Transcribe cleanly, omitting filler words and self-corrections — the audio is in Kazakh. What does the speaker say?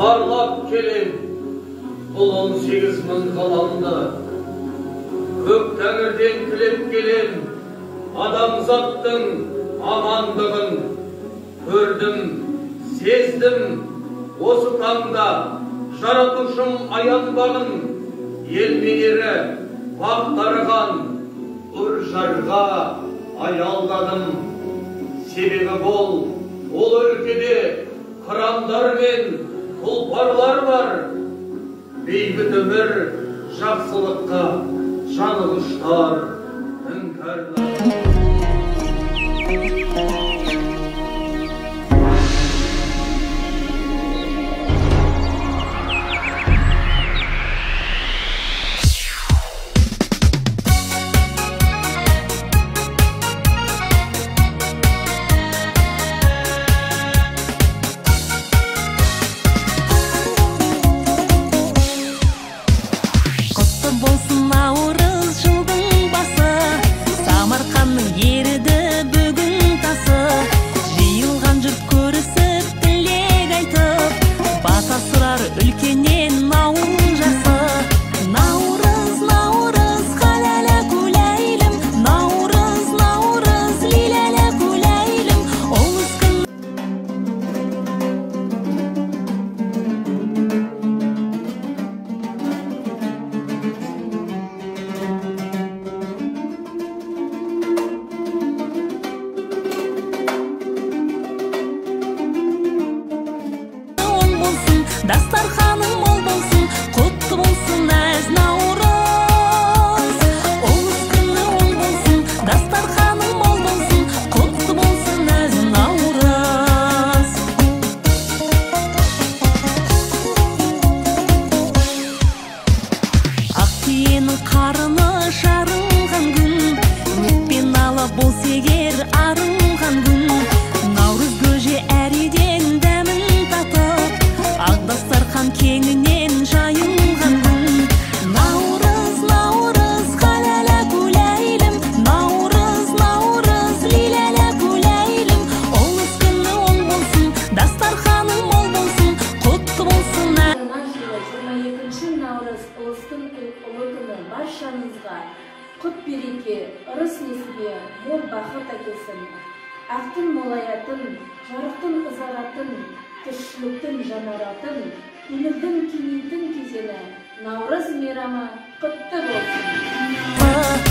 Тұлпарлап келем бұл 18 мың ғаламды. Көк тәңірден тілеп келем адамзаттың амандығын. Көрдім, сездім осы таңда жаратушым аянбағын, ел менері бақ дарыған үржарға аялдадым. Себебі бол, ол өлкеде қырандар мен тұлпарлар бар. Бейбіт өмір жақсылыққа жаны құштар іңкәрлар. Дастарханың мол болсын, құтты болсын әз Наурыз. Ұлыс күні оң болсын, дастарханың мол болсын, құтты болсын әз Наурыз. Ақ түйенің қарыны жарылған күн, өкпен ала болса егер арылған күн. Наурыз көже әр үйден дәмін татып, ақ дастархан кеңінен жайылған күн. Наурыз, Наурыз, қалала күләйлім, Наурыз, Наурыз, лиләлә күләйлім. Ұлыс күні оң болсын, дастарханың мол болсын, құтты болсын. Жаңа жылы 22 наурыз ұлыстың ұлы күні баршаңызға құт береке, ырыс несібе, мол бақыт әкелсін. Ақтың молаятын, жарықтың ұзаратын, тіршіліктің жанаратын, өмірдің кеңейтін кезеңі Наурыз мейрамы құтты болсын.